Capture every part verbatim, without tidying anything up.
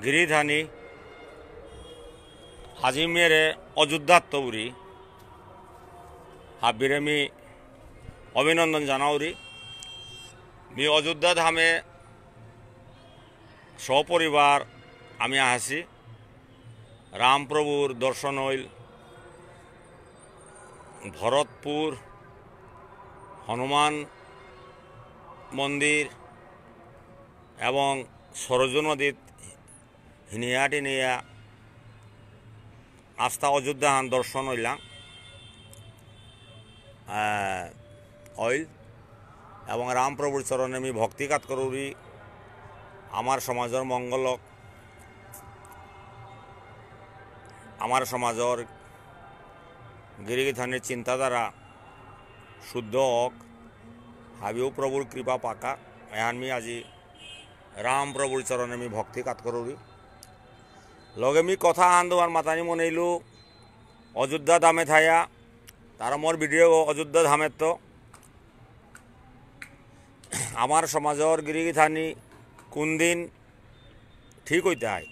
গিরিধানী, আজি মেরে অযোধ্যাত্ত উরি, হাবিরে মি অভিনন্দন জানাউরি। মি অযোধ্যা ধামে সপরিবার আমি আহাসি। রামপ্রভুর দর্শন হইল ভরতপুর, হনুমান মন্দির এবং সরজু নদীত হিনিয়া টিনিয়া আস্তা অযোধ্যাহান দর্শন হইলাম। আহ, অইল এবং রামপ্রভুর চরণে আমি ভক্তি কাত করুরি। আমার সমাজর মঙ্গল হোক, আমার সমাজর গিরিগিথানির চিন্তাধারা শুদ্ধ হোক, হাবিও প্রভুর কৃপা পাকা। এহান মি আজি রামপ্রভুর চরণে মি ভক্তি কাত করুরি। লগে মি কথা আন্দোয়ার মাতানি মনেইলু, অযোধ্যা ধামে থায়া, তারা মোর ভিডিও অযোধ্যা ধামের তো। আমার সমাজর গিরিগিথানি কোন দিন ঠিক হইতে হয়।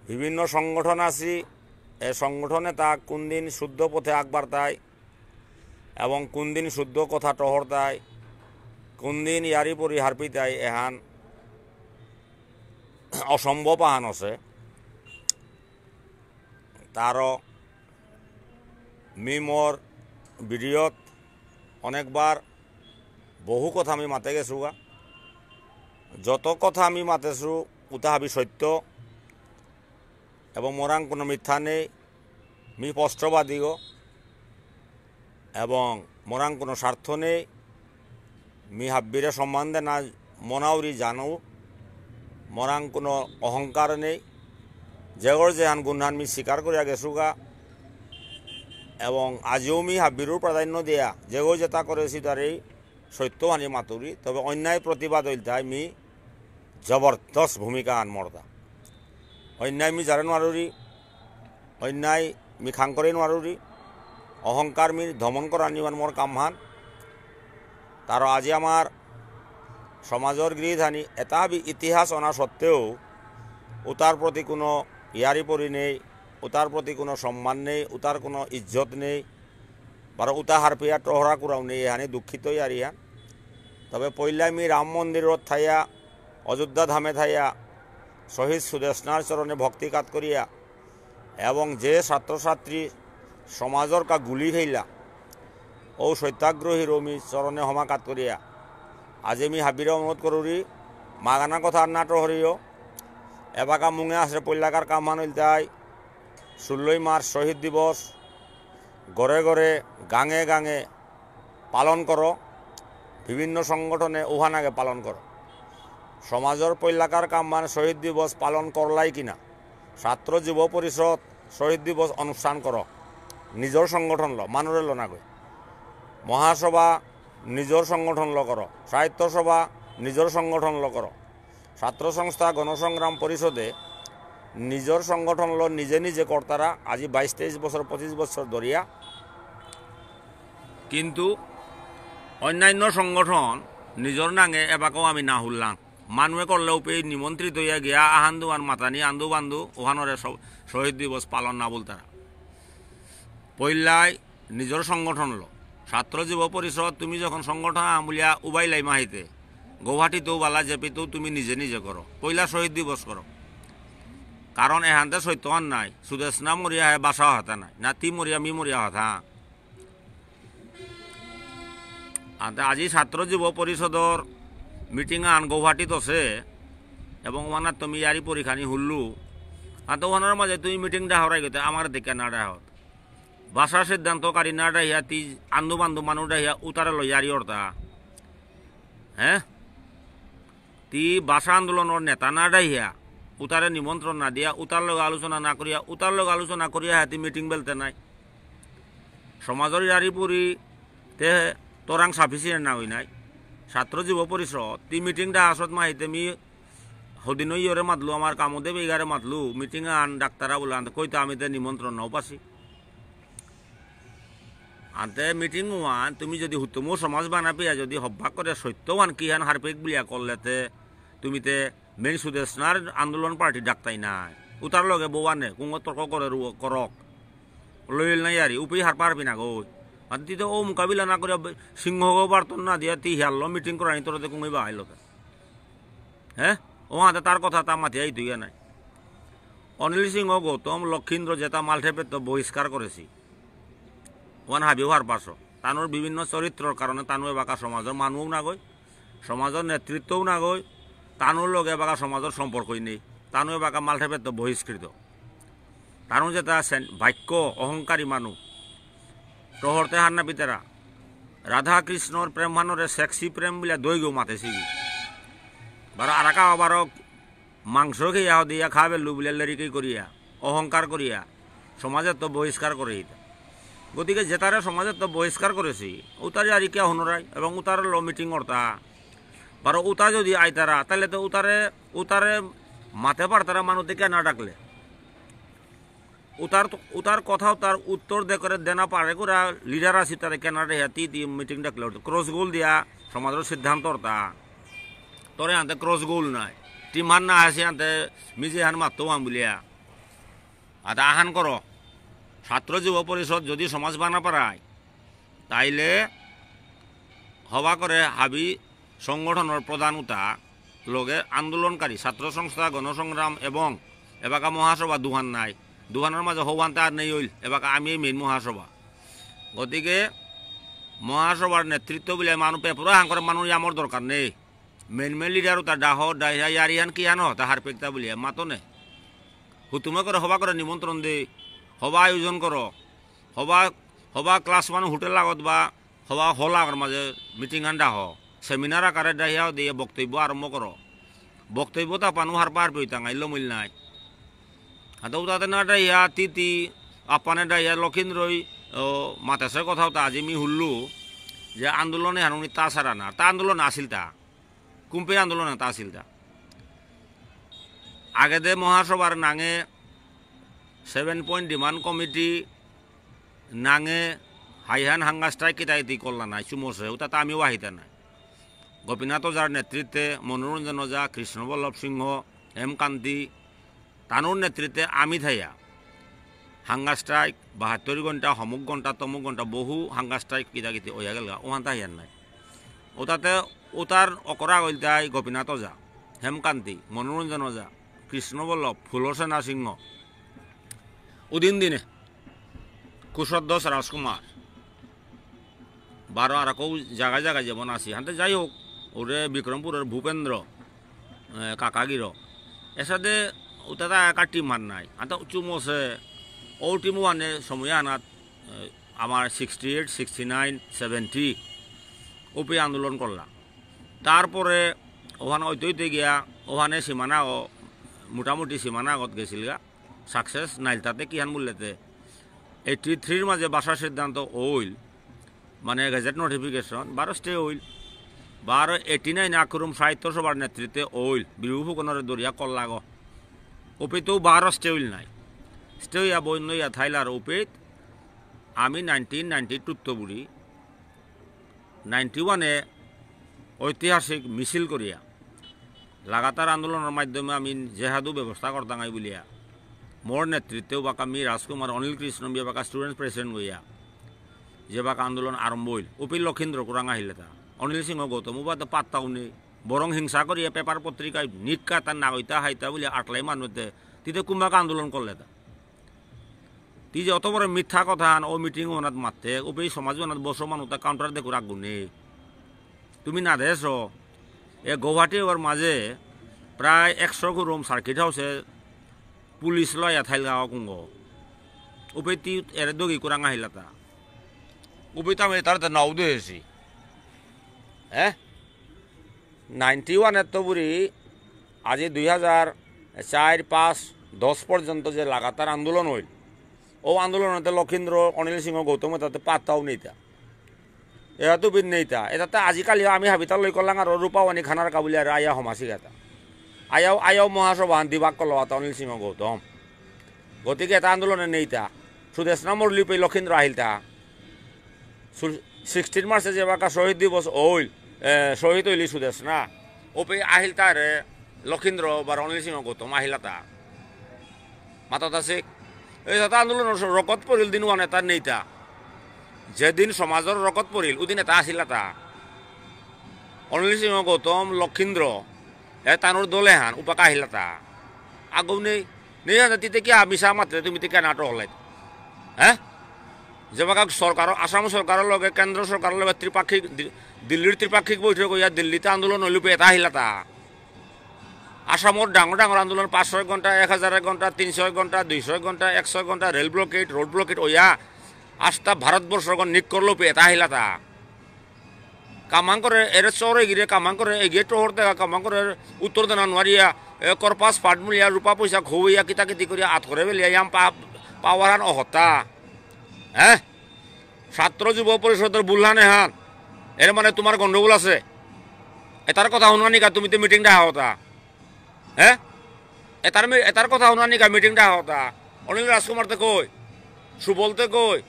বিভিন্ন সংগঠন আছি, এ সংগঠনে তা কোন দিন শুদ্ধ পথে আগবাড়তায় এবং কোন দিন শুদ্ধ কথা টহরতায়, কোন দিন ইয়ারি পরি হারপিতায়, এহান অসম্ভব আহান আছে। তারও মি মোর ভিডিওত অনেকবার বহু কথা আমি মাতে গেছুগা। যত কথা আমি মাতেছু, উতা হাবি সত্য এবং মোরাং কোনো মিথ্যা নেই। মি স্পষ্টবাদীগ এবং মোরাং কোনো স্বার্থ নেই। মি হাব্বিরে সম্মান দেনা মনাউরি জানো, মোরাং কোনো অহংকার নেই। যেগর যেহান গুণহান মি স্বীকার করিয়া গেছুগা এবং আজিও মি হাব্বিরুর প্রাধান্য দিয়া যেগর যেতা করেছি তারই সত্যহানি মাতুরি। তবে অন্যায় প্রতিবাদ হইলতাই মি জবরদস্ত ভূমিকা আন মর্দা। অন্যায় মি জারে নোয়ারুরি, অন্যায় মি খাং করে নোয়ারুরি, অহংকার মি দমন করা নিবান মোর কামহান। তার আজি আমার সমাজর গিরিধানি এতা হাবি ইতিহাস অনা সত্ত্বেও উতার প্রতি কোনো ইয়ারি পরি নেই, উতার প্রতি কোনো সম্মান নেই, উতার কোনো ইজ্জত নেই, বারো উতা হারপিয়া টহরা কুরাও নেই, এহানি দুঃখিত ইয়ারিহান। তবে পইলাই মি রাম মন্দিরত থাইয়া, অযোধ্যা ধামে থাইয়া, শহীদ সুদেষ্ণার চরণে ভক্তি কাত করিয়া, এবং যে ছাত্রছাত্রী সমাজর কা গুলি খেইলা, ও সত্যাগ্রহী রমি চরণে হমাকাত করিয়া, আজি মি হাবিরে অনুরোধ করুরি, মাগানা কথা আর না টহরিও। এবাকা মুঙে আসরে পল্লাকার কামান ইলতাই, ষোলোই মার্চ শহীদ দিবস, ঘরে ঘরে, গাঙে গাঙে পালন করো, বিভিন্ন সংগঠনে উহানাগে পালন করো। সমাজর পল্লাকার কামান শহীদ দিবস পালন করলাই কিনা, ছাত্র যুব পরিষদ শহীদ দিবস অনুষ্ঠান করো, নিজর সংগঠন ল, মানুরে ল নাগই। মহাসভা নিজর সংগঠন ল করো, সাহিত্য সভা নিজর সংগঠন ল করো, ছাত্র সংস্থা গণসংগ্রাম পরিষদে নিজর সংগঠন ল নিজে নিজে করতারা আজি বাইশ তেইশ বছর, পঁচিশ বছর ধরিয়া। কিন্তু অন্যান্য সংগঠন নিজর নাঙে এবাকাও আমি না হুল্লাং। মানুয়ে করলে উপে নিমন্ত্রিত হইয়া গিয়া আহান্দু আর মাতানি আন্দু বান্দু ওহানরে সব শহীদ দিবস পালন না বলতারা। পইলাই নিজর সংগঠন ল। ছাত্র যুব পরিষদ তুমি যখন সংগঠন আমুলিয়া উবাইলাই মাহিতে, গৌহাটিতেও বালা জেপিতেও তুমি নিজে নিজে করো। পইলা শহীদ দিবস করো। কারণ এহানতে সত্যহান নাই। সুদেষ্ণা মরিয়া হে বাসা হতা নাই। না তি মরিয়া মি মরিয়া হতা। আতে আজি ছাত্র যুব পরিষদর মিটিং আন গৌহাটিত আছে এবং ওয়ানাত তুমি ইয়ারি পরীক্ষানি হুল্লু। আতে ওয়ানার মাঝে তুমি মিটিং ডাহরাই গেতে আমার দেখে না ডাহত। ভাষা সিদ্ধান্তকারী না ডাহিয়া তি আন্দু বান্দু মানু ডাহিয়া উতারে ল ইয়ারি অর্তা। হ্যাঁ? তি ভাষা আন্দোলনর নেতা না ডাহিয়া, উতারে নিমন্ত্রণ না দিয়া, উতার লগে আলোচনা না করিয়া, উতার লগে আলোচনা করিয়া হ্যাঁ তি মিটিং বেলতে নাই। সমাজর ইয়ারি পুরি তে তোরাং sufficient না হই নাই। ছাত্র যুব পরিষদ, তি মিটিং ডাহাসত মাহিতে মি হদিন ইয়রে মাতলু, আমার কামদেব ইগারে মাতলু, মিটিং আন ডাক্তারা বলে আনতে কইতে আমি তে নিমন্ত্রণ নাও পাসি। আনতে মিটিং ওয়ান, তুমি যদি হুতুমো সমাজ বানা পিয়া যদি হব্বা করে সত্য ওয়ান কি হান হারপেক বুলিয়া করলেতে, তুমি তে মেন সুদেষ্ণার আন্দোলন পার্টি ডাকতাই নাই। উতার লগে বৌয়ানে কুঙ তর্ক করে রু-, করক। লইল নাই আরি, উপেই হারপা হারপি না গো। আর তিতে ও মোকাবিলা না করে বে-, সিংহ গো বার্তন না দিয়া তি হিয়াল্লো মিটিং করানি তোর তে কুঙই বাহাইল তা। হ্যাঁ? ও হাতে তার কথা তা মাতিয়া ইতুইয়া নাই। অনিল সিংহ গৌতম লক্ষীন্দ্র যেতা মালঠেপেত্ত বহিষ্কার করেছি। ওয়ান হাবিও হারপাসো। তানুর বিভিন্ন চরিত্রর কারণে তানু এবাকা সমাজর মানুও নাগই, সমাজর নেতৃত্বও নাগই, তানুর লগে এবাকা সমাজর সম্পর্কই নেই। তানু এবাকা মালঠেপেত্ত বহিষ্কৃত। তানু যেতা সেন-, বাক্য অহংকারী মানু। টহরতে হার না পিতারা। রাধা কৃষ্ণর প্রেম হানরে সেক্সি প্রেম বুলিয়া দৈগ মাতেছি। বারো আরাকা বারো মাংস খেয়া দিয়া খাবে লু বুলিয়া লেরিকেই করিয়া, অহংকার করিয়া, সমাজেত্ত বহিষ্কার করে দিতা। গতিকে যেতারে সমাজেত্ত বহিষ্কার করেছি, উতারে আর কিয়া হনরাই এবং উতার লো মিটিং করতা। বারো উতা যদি আইতারা, তাহলে তো উতারে, উতারে মাতে পারতারা মানুষ দেখে না ডাকলে। উতার, উতার কথা, উতার উত্তর দে করে দেনা পারে করে লিডার আছি তারে কেনারে হাতি দি মিটিং ডাকলে ক্রস গোল দিয়া সমাজর সিদ্ধান্ত অর্তা। তোরে আনতে ক্রস গোল নাই। টিম হান না আসে আনতে মিজে হান মাত্তো হান বুলিয়া। আতা আহান করো। ছাত্র যুব পরিষদ যদি সমাজ বানা পারায়, তাইলে হবা করে হাবি সংগঠনর প্রধান উতা লগে আন্দোলনকারী ছাত্র সংস্থা, গণসংগ্রাম এবং এবাকা মহাসভা দুহান নাই। দুহানর মাঝে হবান্তে আর নেই হইল, এবাকা আমি মেইন মহাসভা। গতিকে মহাসভার নেতৃত্ব বুলে মানু পেপুরা হাঙ্কর মানু আমার দরকার নেই। মেইন মেইন লিডার উতা ডাহ, ডাইহা ইয়ারিহান কি আনো, তা হারপেকতা বুলিয়া মাতনে। হুতুমে করে হবা করে নিমন্ত্রণ দে, হবা আয়োজন করো, হবা, হবা ক্লাস মানে হোটেল লাগত বা হবা হল আগর মাঝে মিটিং আন ডাহ, সেমিনার আকারে ডাহিয়া দিয়ে বক্তব্য আরম্ভ করো। বক্তব্য তা পানু হারপা হারপি হইতাঙাই লমিল নাই। হাতে উতাতে না ডাহিয়া তিতি আপানে ডাহিয়া লক্ষিন্দ্রই, ও, মাতেছে কথা উতা আজি মি হুল্লু যে আন্দোলনে হানুনি তা সারা না, তা আন্দোলন আসিল তা। কুম্পে আন্দোলন তা আসিল তা। আগেদে মহাসভার নাঙে সেভেন পয়েন্ট ডিমান্ড কমিটি নাঙে হাইহান হাঙ্গা স্ট্রাইক কিতা ইতি করলা নাই, চুমসে, উতা তা আমিও আহিতা নাই। গোপীনাথ ওঝার নেতৃত্বে মনোরঞ্জন ওঝা, কৃষ্ণবল্লভ সিংহ, হেমকান্তি, তানুর নেতৃত্বে আমি থাইয়া হাঙ্গা স্ট্রাইক, বাহাত্তর ঘন্টা, হমুক ঘন্টা, তমুক ঘন্টা, বহু হাঙ্গা স্ট্রাইক কিতা কিতি ওয়া গেলগা, ওহান তাহিয়ার নাই। ওতাতে ওতার অকরা গইলতাই গোপীনাথ ওঝা, হেমকান্তি, মনোরঞ্জন ওঝা, কৃষ্ণবল্লভ, ফুলসেনা সিংহ। উদিন দিনে কুশধ্বজ রাজকুমার, বারো আর কেউ জায়গায় জায়গায় যেমন আসি। হাতে যাই হোক, ওরে বিক্রমপুরের ভূপেন্দ্র, এ, কাকাগিরো। এসাদে উতাতা একা টিম আর নাই। হাতে চুমসে, ও টিম ওয়ানে সময় আনাত, এ, আমার sixty eight, sixty nine, seventy, ওপি আন্দোলন করলা। তারপরে ওখানে ওইতে ওইতে গিয়া, ওখানে সীমানা ও, মোটামুটি সীমানা আগত গেছিলগা। সাকসেস নাইল তাতে কিহান মূল্যতে। এইটি থ্রির মাঝে ভাষা সিদ্ধান্ত ওইল, মানে গেজেট নোটিফিকেশন, বারো স্টে ওইল। বারো এইটি নাইন আক্রম সাহিত্য সভার নেতৃত্বে ওইল, বিভু ফুকনরে দরিয়া কল্লাগ। ওপেতেও বারো স্টে ওইল নাই। স্টে হইয়া বইন লইয়া থাইলার ওপেত আমি নাইনটিন নাইনটি টুত্ত বুড়ি নাইনটি ওয়ানে ঐতিহাসিক মিছিল করিয়া লাগাতার আন্দোলনর মাধ্যমে আমি জেহাদু ব্যবস্থা করতাঙাই বুলিয়া মোর নেতৃত্বেও বাকা মি রাজকুমার, অনিল কৃষ্ণ মি বাকা স্টুডেন্টস প্রেসিডেন্ট হইয়া যে বাকা আন্দোলন আরম্ভ হইল, উপি লক্ষীন্দ্র কুরাং আহিলে তা, অনিল সিংহ গৌতম উবা তো পাত্তাও নেই, বরং হিংসা করিয়া পেপার পত্রিকায় নিকা তার নাগইতা হাইতা বুলিয়া আটলাই মানুষতে তিতে কুম্বাকা আন্দোলন করলে তা। তি যে অত বড় মিথ্যা কথা আন, ও মিটিং ওনাত মাতে, উপে সমাজ ওনাত বসো মানু তা কাউন্টার দেখো রাখবো নে। তুমি না দেশ, এ গুয়াহাটি ওর মাঝে প্রায় একশো গো রুম সার্কিট হাউসে পুলিশ লয়া থাইলগা কুঙ্গ। উপে তি এরে দগি কুরাং আহিলাতা। উপে তামে তার তা নাও দেছি। হ্যাঁ? নাইনটি ওয়ান এত বুড়ি আজি দুই হাজার চার, পাঁচ, দশ পর্যন্ত যে লাগাতার আন্দোলন হইল, ও আন্দোলনতে লক্ষীন্দ্র, অনিল সিংহ গৌতম তাতে পাত্তাও নেইতা। এরা তো বিন নেইতা। এটাতে আজিকালি আমি হাবিতা লই করলাম আর রূপাওয়ানি খানার কাবুলি আর আয়া হমাসি গাতা। আয়াও, আয়াও মহাসভা আন দিবাক করলো আতা অনিল সিংহ গৌতম। গতিকে এটা আন্দোলনে নেইতা। সুদেষ্ণা মরলি পে লক্ষীন্দ্র আহিলতা। সু-, সিক্সটিন মার্চে যে বাকা শহীদ দিবস ওইল, এ, শহীদ হইলি সুদেষ্ণা। ওপে আহিলতা রে। লক্ষীন্দ্র বা রণজিৎ সিংহ গৌতম আহিলাতা। মাতাতা সিক। এই তাতা আন্দোলনর স-, রকত পড়িল দিন ওয়ান এতা নেইতা। যেদিন সমাজর রকত পড়িল, উদিন এতা আসিলাতা। রণজিৎ সিংহ গৌতম, লক্ষীন্দ্র, এ তানুর দলে হান, উপাকা আহিলাতা। আগৌ নেই, নেই হান, তিতে কিয়া মিছা মাতরে তুমি তে কিয়া নাটো হলাই? হ্যাঁ? যেবাকা সরকার, আসাম সরকারর লগে, কেন্দ্র সরকারর লগে ত্রিপাক্ষিক, দি-, দিল্লির ত্রিপাক্ষিক বৈঠক হইয়া দিল্লিতে আন্দোলন হইল, এতা আহিলাতা। আসামর ডাঙর ডাঙর আন্দোলন পাঁচশো এক ঘন্টা, এক হাজার এক ঘন্টা, তিনশো এক ঘন্টা, দুইশো এক ঘন্টা, একশো এক ঘন্টা, রেল ব্লকেট, রোড ব্লকেট ওয়া আস্তা ভারতবর্ষগণ নিক করলো পে এতা আহিলাতা। কামাং করে এরে চরে গিরে কামাং করে এগিয়ে টোহর দেখা কামাং করে উত্তর দেনা নোয়ারিয়া, এ, করপাস ফাট মুলিয়া রূপা পয়সা খুবইয়া কিতা কিতি করিয়া আত করে বেলিয়া ইয়াম পা-, পাওয়ারান অহতা। হ্যাঁ? ছাত্র যুব পরিষদর বুলহান এহান। এর মানে তোমার গন্ডগোল আছে। এতার কথা হুনা নিকা তুমি তো মিটিং ডাহা হতা। হ্যাঁ? এতার মি-, এতার কথা হুনা নিকা মিটিং ডাহা হতা। অনিল রাজকুমার তে কই? সুবল তে কই?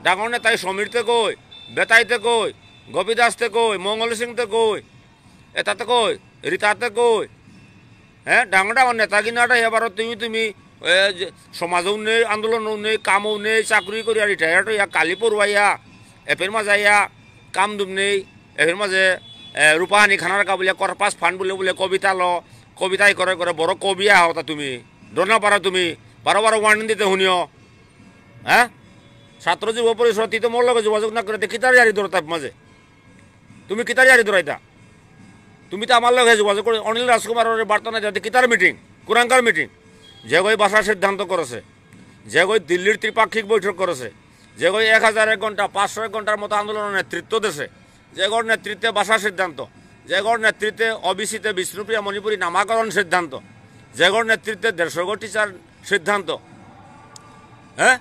ডাঙর নেতাই সমীর তে কই? বেতাই তে কই? গোপী দাস তে কই? মঙ্গল সিং তে কই? এতা তে কই? রীতা তে কই? হ্যাঁ, ডাঙর ডাঙর নেতা কিনা এটা এবার তুমি, তুমি, এ, যে সমাজও নেই, আন্দোলনও নেই, কামও নেই, চাকরি করিয়া রিটায়ার্ড হইয়া কালি পড়ুয়াইয়া, এপের মাঝে আইয়া কাম দুম নেই, এপের মাঝে, এ, রূপাহানি খানার কা বুলে, করপাস ফান্ড বুলে, বুলে কবিতা ল, কবিতাই করে করে বড় কবি আহতা তুমি, ডর না পারা তুমি, বারো বারো ওয়ার্নিং দিতে শুনিও, হ্যাঁ? ছাত্র যুব পরিষদ, তি তো মোর লগে যোগাযোগ না করে, তে কিতার ইয়ারি দরতার মাঝে? তুমি কিতার ইয়ারি দরাইতা? তুমি তো আমার লগে যোগাযোগ করে অনিল রাজকুমাররে বার্তা না দিতে কিতার মিটিং? কুরাঙ্কার মিটিং? যেগই ভাষা সিদ্ধান্ত করেছে, যেগই দিল্লির ত্রিপাক্ষিক বৈঠক করেছে, যেগই এক হাজার এক ঘন্টা, পাঁচশো এক ঘন্টার মতো আন্দোলনের নেতৃত্ব দেছে, যেগর নেতৃত্বে ভাষা সিদ্ধান্ত, যেগর নেতৃত্বে ওবিসিতে বিষ্ণুপ্রিয়া মণিপুরী নামাকরণ সিদ্ধান্ত, যেগর নেতৃত্বে দেড়শো গো টিচার সিদ্ধান্ত, হ্যাঁ,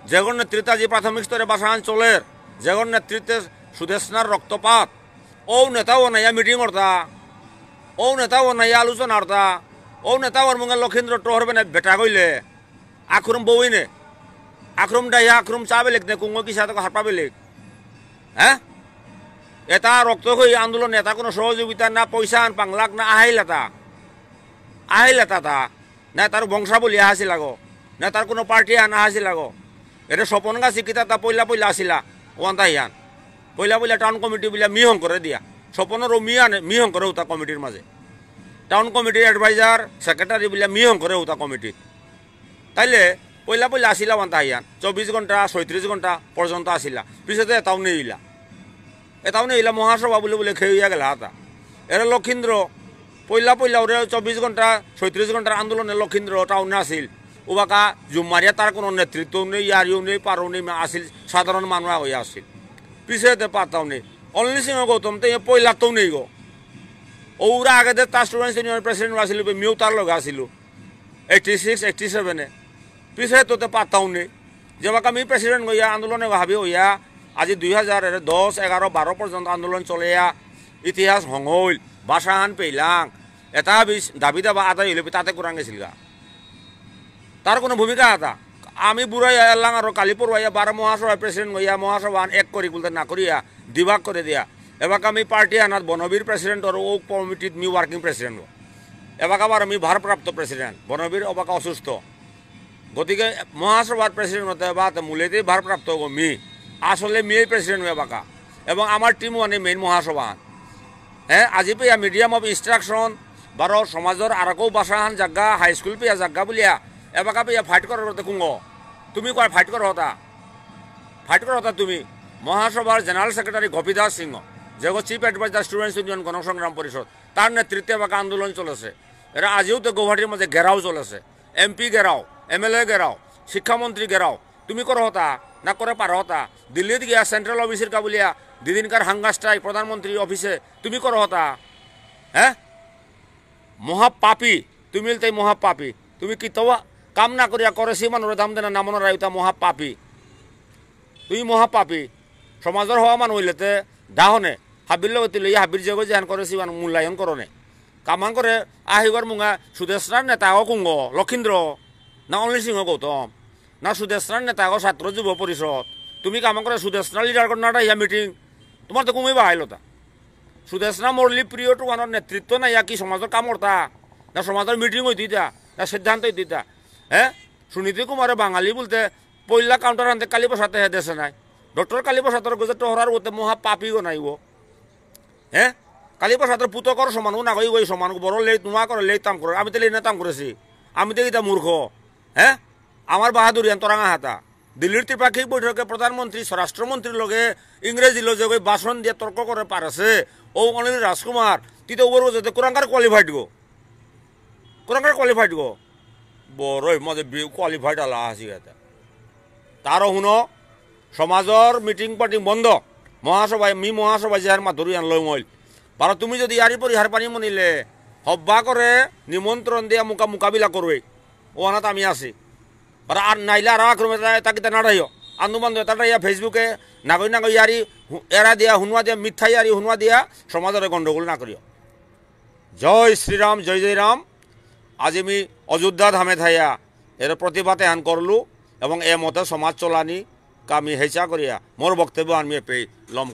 যেগর নেতৃত্বে আজি প্রাথমিক স্তরে ভাষাহান চলের, যেগর নেতৃত্বে সুদেষ্ণার রক্তপাত, ও নেতাও নাইয়া মিটিং করতা, ও নেতাও নাইয়া আলোচনা করতা, ও নেতাও মুঙে লক্ষীন্দ্র টোহর বেনে বেটা কইলে, আখরুম বউই নে, আখরুম ডাইয়া, আখরুম চা বেলেগ নে, কুঙ্গ কিসা তো হারপা বেলেগ, হ্যাঁ? এটা রক্ত হই আন্দোলন, এটা কোনো সহযোগিতা না, পয়সা আন পাংলাক না, আহাইলাতা, আহাইলাতা তা। না তার বংশাবলী আসিল আগো, না তার কোনো পার্টি আন আসিল আগো। এটা স্বপন গাছি কিতা তা পইলা পইলা আসিলা, ওয়ান্তা হিয়ান। পইলা পইলা টাউন কমিটি বুলিয়া মি হং করে দিয়া। স্বপনরও মি আনে, মি হং করে উতা কমিটির মাঝে। টাউন কমিটির অ্যাডভাইজার, সেক্রেটারি বুলিয়া মি হং করে উতা কমিটি। তাইলে পইলা পইলা আসিলা ওয়ান্তা হিয়ান। চব্বিশ ঘন্টা, ছয়ত্রিশ ঘন্টা পর্যন্ত আসিলা। পিছে তো এটাও নেই ইলা। এটাও নেই ইলা মহাসভা বুলে বুলে খেয়ে গেল হাতা। এরা লক্ষীন্দ্র, পইলা পইলা ওরে চব্বিশ ঘন্টা, ছয়ত্রিশ ঘন্টার আন্দোলনে লক্ষীন্দ্র টাউনে আসিল। উবাকা জুম মারিয়া তার কোনো নেতৃত্বও নেই, ইয়ারিও নেই, পারও নেই, মা-, আসিল, সাধারণ মানুষ হয়ে আসিল। পিছে তো পাতাও নেই। অনিল সিংহ গৌতম তো এ পইলা তো নেই গো। ওরা আগে দে তার স্টুডেন্টস ইউনিয়ন প্রেসিডেন্ট আসিল, মিউ তার লগে আসিল। এইটটি সিক্স, এইটটি সেভেনে। পিছে তো তে পাতাও নেই। যেবাকা আমি প্রেসিডেন্ট হইয়া আন্দোলনে হাবি হইয়া, আজি দুই হাজার দশ, এগারো, বারো পর্যন্ত আন্দোলন চলেয়া, ইতিহাস হঙইল, ভাষাহান পেইলাং, এটা বিশ দাবি দাবা আদায় হইলে তাতে কুরাং গেছিলগা। তার কোনো ভূমিকা আতা। আমি বুড়াই এলাং আর কালি পড়ুয়াইয়া বারো মহাসভার প্রেসিডেন্ট হইয়া মহাসভা এক করি বলতে না করিয়া দিবাক করে দিয়া। এবাকা আমি পার্টি আনাত বনবীর প্রেসিডেন্ট আর ও কমিটিত মি ওয়ার্কিং প্রেসিডেন্ট। এবাকা আবার আমি ভারপ্রাপ্ত প্রেসিডেন্ট। বনবীর অবাকা অসুস্থ। গতিকে মহাসভার প্রেসিডেন্ট হতে বা তে মূলেতেই ভারপ্রাপ্ত হবো মি। আসলে মিয়েই প্রেসিডেন্ট হয়ে বাকা। এবং আমার টিম ওয়ানে মেইন মহাসভা। হ্যাঁ, আজি পেয়া মিডিয়াম অফ ইনস্ট্রাকশন, বারো সমাজর আরকৌ ভাষাহান জাগা, হাই স্কুল পেয়া জাগা বুলিয়া, এবাকা পেয়া ফাইট করার করতে কুঙ্গ। তুমি কয় ফাইট করো হতা? ফাইট করো হতা তুমি। মহাসভার জেনারেল সেক্রেটারি গোপীদাস সিংহ, যেগো চিফ অ্যাডভাইজার স্টুডেন্টস ইউনিয়ন গণসংগ্রাম পরিষদ, তার নেতৃত্বে এবাকা আন্দোলন চলেছে। এরা আজিও তো গৌহাটির মধ্যে ঘেরাও চলেছে। এমপি ঘেরাও, এমএলএ ঘেরাও, শিক্ষামন্ত্রী ঘেরাও, তুমি করো হতা, না করে পারো হতা। দিল্লিত গিয়া সেন্ট্রাল অফিসের কা বুলিয়া দিদিনকার হাঙ্গার স্ট্রাইক প্রধানমন্ত্রী অফিসে তুমি করো হতা, হ্যাঁ? মহাপাপী, তুমি ইলতাই মহাপাপী। তুমি কিতাও কাম না করিয়া করেসি মানুরে দাম দেনা নামন রায়ুতা মহাপাপী। তুমি মহাপাপী। সমাজর হওয়া মানু হইলেতে দাহনে, হাবির লগে তুলে হাবির যেগো যেহান করেসি মানু মূল্যায়ন করনে। কামাং করে আহিগর মুঙা সুদেষ্ণার নেতা ও কুঙ্গ, লক্ষীন্দ্র, না অনিল সিংহ গৌতম, না সুদেষ্ণার নেতা ও ছাত্র যুব পরিষদ। তুমি কামাং করে সুদেষ্ণা লিডার কর নাটা ইয়া মিটিং, তোমার তো কুমি বাহাইলতা। সুদেষ্ণা মুরলী প্রিয় টু ওয়ানোর নেতৃত্ব না ইয়া কি সমাজর কাম করতা? না সমাজর মিটিং হইতে ইতা, না সিদ্ধান্ত হইতে ইতা। হ্যাঁ, সুনীতি কুমারে বাঙালি বলতে পইলা কাউন্টার আনতে কালীপ্রসাদে হে দেশে নাই। ডক্টর কালীপ্রসাদর গজে টহরার ওতে মহা পাপি গো নাই ও। হ্যাঁ, কালীপ্রসাদর পুতকর সমান ও না কই ওই সমান ও বড় লেই তোমা করে লেই তাম করে, আমি তো লেই না তাম করেছি, আমি তো ইতা মূর্খ। হ্যাঁ, আমার বাহাদুরি আন তোরাঙা হাতা। দিল্লির ত্রিপাক্ষিক বৈঠকে প্রধানমন্ত্রী, স্বরাষ্ট্রমন্ত্রীর লগে ইংরেজি লগে ভাষণ দিয়ে তর্ক করে পারেছে ও অনিল রাজকুমার, তি তো ওর গজে কুরাঙ্গার কোয়ালিফাইড গো। কুরাঙ্গার কোয়ালিফাইড গো। বড়ই মজা কোয়ালিফাইড আলা আসি এতা। তারও হুনো, সমাজর মিটিং পার্টি বন্ধ। মহাসভায়, মি মহাসভায় যে হার মাতুরি আনলো মইল। বারো তুমি যদি ইয়ারি পরিহার পানি মনিলে, হব্বা করে নিমন্ত্রণ দিয়া মুকা-, মোকাবিলা করবে। ও আনাত আমি আছি। বারো আর নাইলে আর আক্রমে তা, তা কিতা নাড়াইও। আন্দু বান্দু এটা নাড়াইয়া Facebook-এ নাগই নাগই ইয়ারি হু-, এরা দিয়া, হুনুয়া দিয়া, মিথ্যা ইয়ারি হুনুয়া দিয়া, সমাজরে গন্ডগোল না করিও। জয় শ্রীরাম, জয় জয় রাম। আজি মি অযোধ্যা ধামে থাইয়া এর প্রতিবাদ এহান করলু এবং এ মতে সমাজ চলানি কামি হেচা করিয়া মোর বক্তব্য আনমি এপেই লম